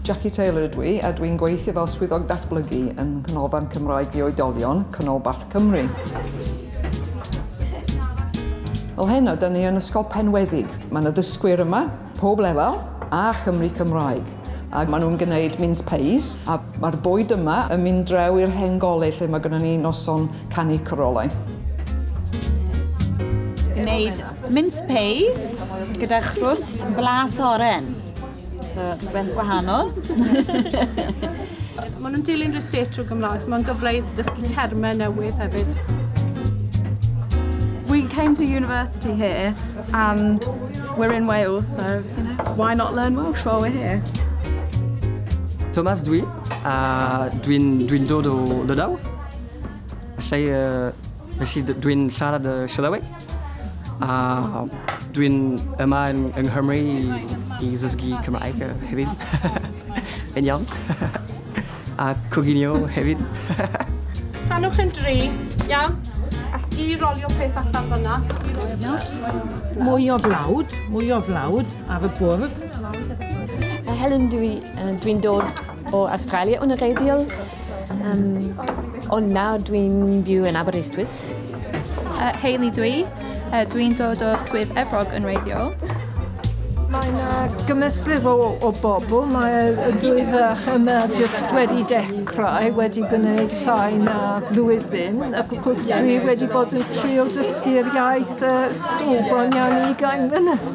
Jackie Taylor ydw i a dwi'n gweithio fel swyddog datblygu yn Canolfan Cymraeg i Oedolion, Canolbarth Cymru. Wel heno, da ni yn Ysgol Penweddig. Mae yna ddysgwyr yma, pob lefel, a Chymru Cymraeg. A maen nhw'n gwneud mince pies, a mae'r bwyd yma yn mynd draw i'r hen goleg lle mae gennym ni noson canu corolau. Gwneud mince pies gyda chrwst blas oren. So, rhywbeth gwahanol. Maen nhw'n dilyn research trwy Gymraeg, so mae'n gyfle i ddysgu termau newydd hefyd. We came to university here and we're in Wales, so, you know, why not learn Welsh while we're here? Thomas dwi, a dwi'n dod o Lydaw. Felly dwi'n siarad y Llydaweg. A dwi'n yma yng Nghymru i ddysgu Cymraeg hefyd. Yn iawn. A coginio hefyd. Rhannwch yn dri, iawn? All di rolio peth allan fyna. Mwy o flawd ar y bwrdd. Helen, dwi'n dod o Australia yn wreiddiol. Ond nawr dwi'n byw yn Aberystwyth. Hayley dwi. Dwi'n dod o Swydd Efrog yn wreiddiol. Mae yna gymysgedd o bobl. Mae y ddwy ferch yma jyst wedi dechrau, wedi gwneud llai na flwyddyn. Ac wrth gwrs dwi wedi bod yn trio dysgu'r iaith sobon iawn i 20 mlynedd.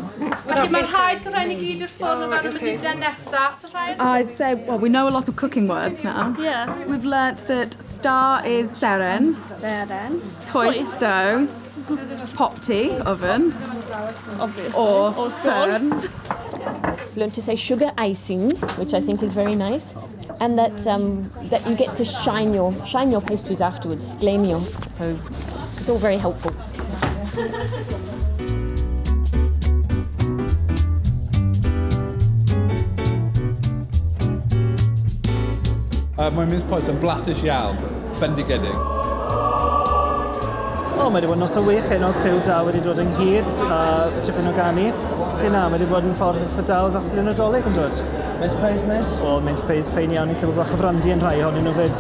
Felly mae'n rhaid cyrraedd i gyd i'r ffwrn o fewn y munudau nesaf. I'd say, well, we know a lot of cooking words now. Yeah. We've learnt that star is seren. Seren. Toes, stone. Popty, oven. Obviously. Or fern. Learned to say sugar icing, which I think is very nice, and that that you get to shine your pastries afterwards, sgleiniog. So it's all very helpful. Mae'n mince pies yn blasus iawn, bendigedig. O, mae wedi bod yn noson wych heno, criw da wedi dod ynghyd a tipyn o ganu. Felly na, mae wedi bod yn ffordd eitha da o ddathlu Nadolig yn dod. Mince pies neis? O, mince pies ffein iawn i clywed bach o frandi yn rhai ohonyn nhw fyd.